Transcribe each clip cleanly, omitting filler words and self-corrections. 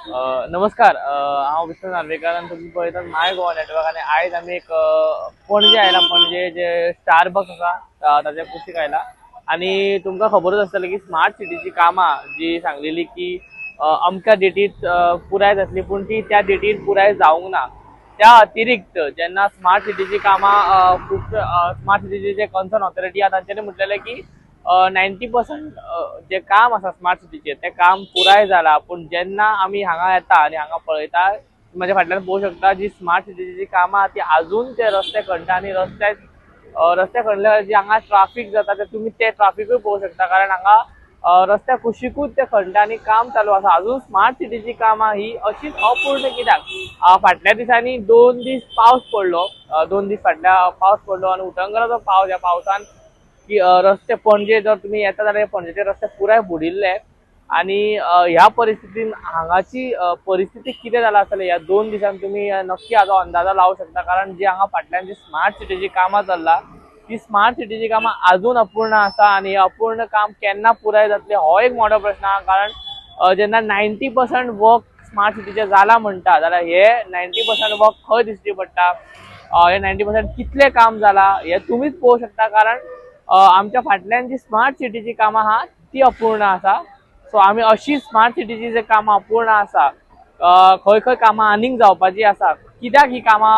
नमस्कार, हांव विष्णू नार्वेकर आनी तुमी पळयतात माय गोवा नेटवर्क. आनी आयज आमी एक पणजे आयला. पणजे जे स्टारबक्स आसा, ताच्या कुशीक आयला. आनी तुमकां खबरूच आसतलें की स्मार्ट सिटीची कामां जी सांगलेली की अमक्या डेटीत पुराय जातली, पूण ती त्या डेटीर पुराय जावंक ना. त्या अतिरिक्त जेन्ना स्मार्ट सिटीची कामां खूब स्मार्ट सिटीचे जे कन्सर्न ऑथॉरिटी आहा, तांच्यांनी म्हटलेलें की 90% जे काम आसा स्मार्ट सिटीचें, तें काम पुराय जाला. पूण जेन्ना आमी हांगा येता आनी हांगा पळयता, म्हाज्या फाटल्यान पळोवंक शकता, जी स्मार्ट सिटीची जी कामां आहा ती अजून ते रस्ते खणटा आनी रस्ते खणले जी हांगा ट्राफीक जाता, ते तुमी ते ट्राफिकूय पळोवंक शकता, कारण हांगा रस्त्या कुशिकूच ते खणटा आनी काम चालू आसा अजून. स्मार्ट सिटीची कामां ही अशीच अपूर्ण कित्याक? फाटल्या दिसांनी 2 दीस पावस पडलो. 2 दीस फाटल्या पावस पडलो आनी उटंगराचो पावस. ह्या पावसान की रस्ते, पणजे जर तुमी येता जाल्यार पणजेचे रस्ते पुराय बुडिल्ले. आनी ह्या परिस्थितीन हांगाची परिस्थिती कितें जाला आसतलें ह्या 2 दिसान, तुमी नक्की हाजो अंदाजो लावंक शकता, कारण जी हांगा फाटल्यान जी स्मार्ट सिटीची कामां चल्ला, ती स्मार्ट सिटीची कामां अजून अपूर्ण आसा. आनी हे अपूर्ण काम केन्ना पुराय जातलें, हो एक मोठो प्रश्न आहा, कारण जेन्ना 90% वर्क स्मार्ट सिटीचें जाला म्हणटा जाल्यार हे 90% वर्क खंय दिश्टी पडटा? हे 90% कितलें काम जाला हे तुमीच पळोवंक शकता, कारण आमच्या फाटल्यान जी स्मार्ट सिटीची कामां आहा ती अपूर्ण आसा. सो आमी अशी स्मार्ट सिटीची जे कामां अपूर्ण आसा, खंय खंय कामां आनीक जावपाची आसा, कित्याक ही कामां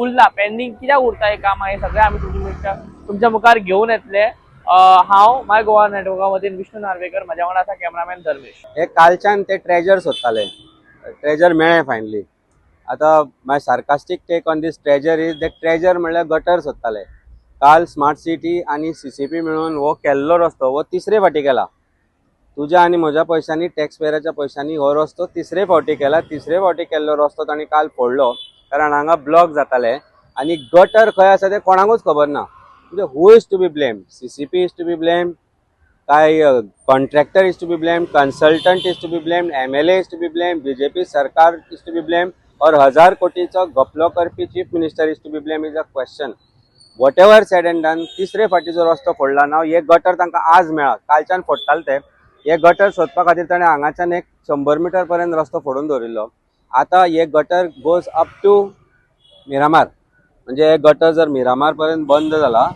उरला, पेंडींग कित्याक उरता ही कामां, हे सगळें आमी तुमच्या मुखार घेवन येतले. हांव माय गोवा नेटवर्का वतीन विष्णू नार्वेकर, म्हज्या वांगडा आसा कॅमेरामॅन धर्मेश. हे कालच्यान ते ट्रेजर सोदताले. ट्रेजर मेळ्ळें फायनली. आतां my sarcastic take on this treasure is that treasure म्हणल्यार गटर सोदताले. काल स्मार्ट सिटी आनी सीसीपी मेळून हो केल्लो रस्तो हो तिसरे फावटी केला. तुज्या आनी म्हज्या पयशांनी, टॅक्स पेयराच्या पयशांनी हो रस्तो तिसरे फावटी केला. तिसरे फावटी केल्लो रस्तो तांणी काल फोडलो, कारण हांगा ब्लॉक जाताले आनी गटर खंय आसा तें कोणाकूच खबर ना. म्हणजे who is to be blame? CCP is to be blame काय contractor is to be blame, consultant is to be blame, MLA is to be blame, BJP सरकार is to be blame or हजार कोटीचो घपलो करपी chief minister is to be blame is a question. Whatever said and done, तिसरे फावटी जो रस्तो फोडला ना, हे गटर तांकां आज मेळ्ळा. कालच्यान फोडटाले ते. हे गटर सोदपा खातीर ताणें हांगाच्यान एक 100 मिटर पर्यंत रस्तो फोडून दवरिल्लो. आतां हे gutter goes up to Miramar. म्हणजे हे गटर जर मिरामार पर्यंत बंद जाला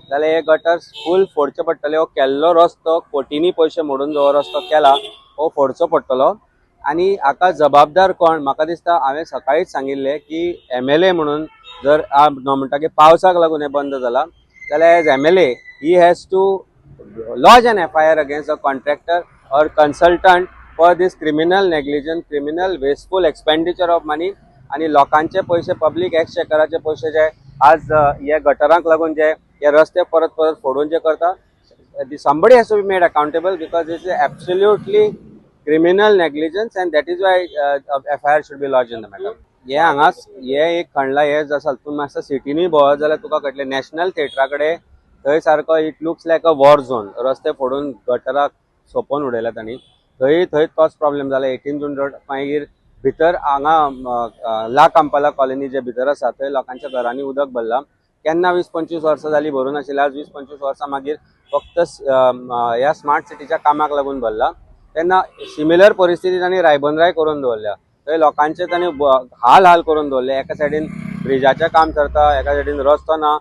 जाल्यार हे गटर फूल फोडचे पडटले. हो केल्लो रस्तो, कोटींनी पयशे मोडून जो हो रस्तो केला, हो फोडचो पडटलो. आनी हाका जबाबदार कोण? म्हाका दिसता हांवें सकाळीच सांगिल्लें की एमएलए म्हणून जर म्हणटा की पावसाक लागून हें बंद जाला जाल्यार as MLA he has to lodge an FIR against a contractor or consultant for this criminal negligence, criminal wasteful expenditure of money. आनी लोकांचे पयशे, पब्लीक एक्सचेकराचे पयशे जे आज हे गटरांक लागून जे हे रस्ते परत परत फोडून जे करता, somebody has to be made accountable because it's absolutely criminal negligence and that is why FIR should be lodged in the matter. हे हांगा हे एक खणला. हे आसा, तूं मातसो सिटीनी भोंवत जाल्यार तुका कळटलें, नॅशनल थिएटरा कडेन थंय सारको it looks like a war zone. रस्ते फोडून गटराक सोंपोवन उडयला तांणी. थंय थंय तोच प्रॉब्लेम जाला. 18 जून रोड, मागीर भितर हांगा ला कांपाला कॉलनी जे भितर आसा, थंय लोकांच्या घरांनी उदक भरलां. केन्ना 20-25 वर्सां जालीं भरून आशिल्लें. आज 20-25 वर्सां मागीर फक्त ह्या स्मार्ट सिटीच्या कामाक लागून भरला. तेन्ना सिमिलर परिस्थिती तांणी रायबंदराय करून दवरल्या. थंय लोकांचे तांणी हाल हाल करून दवरले. एका सायडीन ब्रिजाचें काम चलता, एका सायडीन रस्तो ना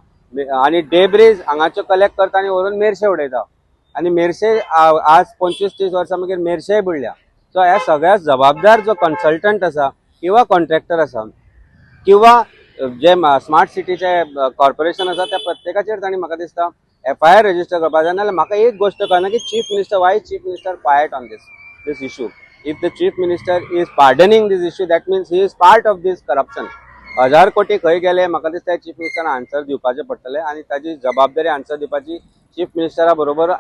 आनी डेब्रीज हांगाच्यो कलेक्ट करता आनी व्हरून मेरशे उडयता आनी मेरशे आज 25-30 वर्सां मागीर मेरशेय बुडल्या. सो ह्या सगळ्या जबाबदार जो कन्सल्टंट आसा किंवा कॉन्ट्रॅक्टर आसा किंवा जे स्मार्ट सिटीचे कॉर्पोरेशन आसा, त्या प्रत्येकाचेर तांणी म्हाका दिसता एफआयआर रजिस्टर करपाक जाय. नाजाल्यार म्हाका एक गोश्ट कळना की chief minister, why chief minister quiet on this issue? If the chief minister is pardoning this issue, that means he is part of this corruption. हजार कोटी खंय गेले? म्हाका दिसता चीफ मिनिस्टरान आन्सर दिवपाचें पडटलें आनी ताजी जबाबदारी आन्सर दिवपाची चीफ मिनिस्टरा बरोबर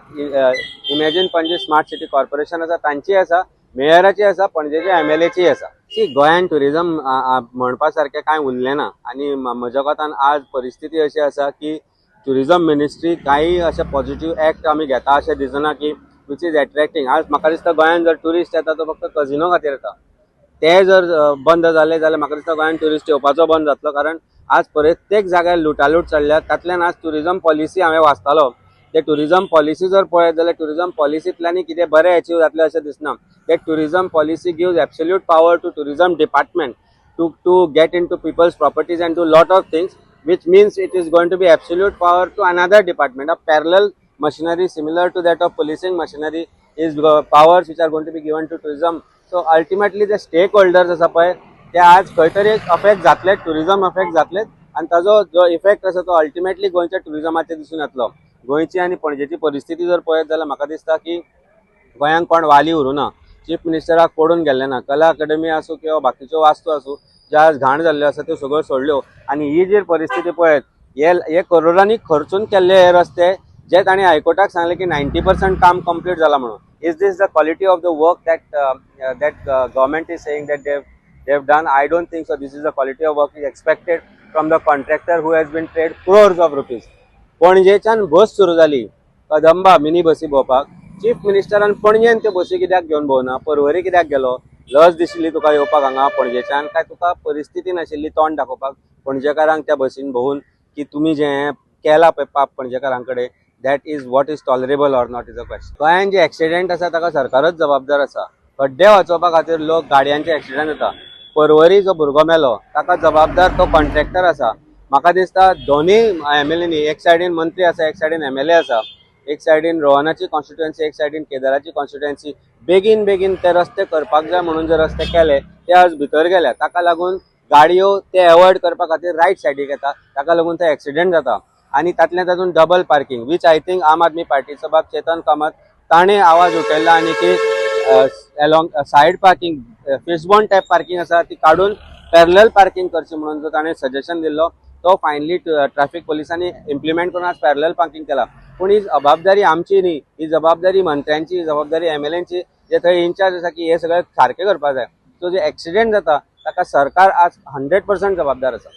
imagine Panaji smart city corporation आसा तांची आसा, मेयराची आसा, पणजेच्या एमएलएची आसा. सी, गोंयान ट्युरिजम म्हणपा सारकें कांय उरलें ना आनी म्हज्या कोतान आज परिस्थिती अशी आसा की ट्युरिजम मिनिस्ट्री कांय अशें पॉझिटिव्ह एक्ट आमी घेता अशें दिसना की which is attracting. आज म्हाका दिसता गोंयान जर ट्युरिस्ट येता तो फक्त कजिनो खातीर येता. ते जर बंद जाले जाल्यार म्हाका दिसता गोंयान ट्युरिस्ट येवपाचो बंद जातलो, कारण आज प्रत्येक जाग्यार लुटालूट चल्ल्या. तातल्यान आज ट्युरिजम पॉलिसी हांवें वाचतालो. ते टुरिजम पॉलिसी जर पळयत जाल्यार टुरिजम पॉलिसींतल्यानय कितें बरें अचीव जातलें अशें दिसना. That tourism policy gives absolute power to tourism department to get into people's properties and do lot of things, which means it is going to be absolute power to another department. A parallel machinery similar to that of policing machinery is powers which are going to be given to tourism. So ultimately the stakeholders आसा पळय, ते आज खंय तरी affect जातले, tourism affect जातले आनी ताजो जो इफेक्ट आसा तो अल्टिमेटली गोंयच्या टुरिझमाचेर दिसून येतलो. गोंयची आनी पणजेची परिस्थिती जर पळयत जाल्यार म्हाका दिसता की गोंयांक कोण वाली उरूना, चीफ मिनिस्टराक पडून गेल्ले ना. कला अकादमी आसूं किंवा बाकीच्यो वास्तू आसूं, ज्या आज घाण जाल्ल्यो आसा, त्यो सगळ्यो सोडल्यो. आनी ही जी परिस्थिती पळयत, हे हे करोडांनी खर्चून केल्ले हे रस्ते, जे तांणी हायकोर्टाक सांगले की 90% काम कंप्लीट जाला म्हणून, is this the quality of the work that government is saying that they have done? I don't think so. This is the quality of work is expected from the contractor who has been paid crores of rupees. पणजेच्यान बस सुरू जाली, Kadamba mini बसी भोंवपाक. Chief मिनिस्टरान पणजेन त्यो बसी कित्याक घेवन भोंवना? परवरी कित्याक गेलो? लज दिशिल्ली तुका येवपाक हांगा पणजेच्यान, काय तुका परिस्थिती नाशिल्ली तोंड दाखोवपाक पणजेकारांक त्या बसीन भोंवून, की तुमी जें केलां पळय पाप पणजेकारां कडेन, that is what is tolerable or not is a question. गोंयान जे एक्सिडेंट आसा ताका सरकारच जबाबदार आसा. खड्डे वाचोवपा खातीर लोक गाडयांचे एक्सिडेंट जाता. परवरी जो भुरगो मेलो ताका जबाबदार तो कॉन्ट्रॅक्टर आसा. म्हाका दिसता दोनूय एमएलएनी, एक सायडीन मंत्री आसा, एक सायडीन एमएलए आसा, एक सायडीन रोहनाची कॉन्स्टिट्युएन्सी, एक सायडीन केदाराची कॉन्स्टिट्युएन्सी, बेगीन बेगीन ते रस्ते करपाक जाय म्हणून जे रस्ते केले ते आज भितर गेल्या. ताका लागून गाडयो ते एवॉयड करपा खातीर रायट सायडीक येता, ताका लागून ते एक्सिडेंट जाता. आनी तातल्या तातूंत double parking, which I think आम आदमी पार्टीचो बाब चेतन कामत ताणें आवाज उठयला आनी की along side parking, fishbone type parking आसा ती काडून पॅरलल पार्किंग करची म्हणून जो ताणें सजेशन दिल्लो, तो फायनली ट्रॅफिक पोलिसांनी इम्प्लिमेंट करून आज पॅरलल पार्किंग केला. पूण ही जबाबदारी आमची न्ही, ही जबाबदारी मंत्र्यांची, ही जबाबदारी एमएलएंची, जे थंय इन्चार्ज आसा, की हे सगळें सारकें करपाक जाय. सो जे एक्सिडेंट जाता ताका सरकार आज 100% जबाबदार आसा.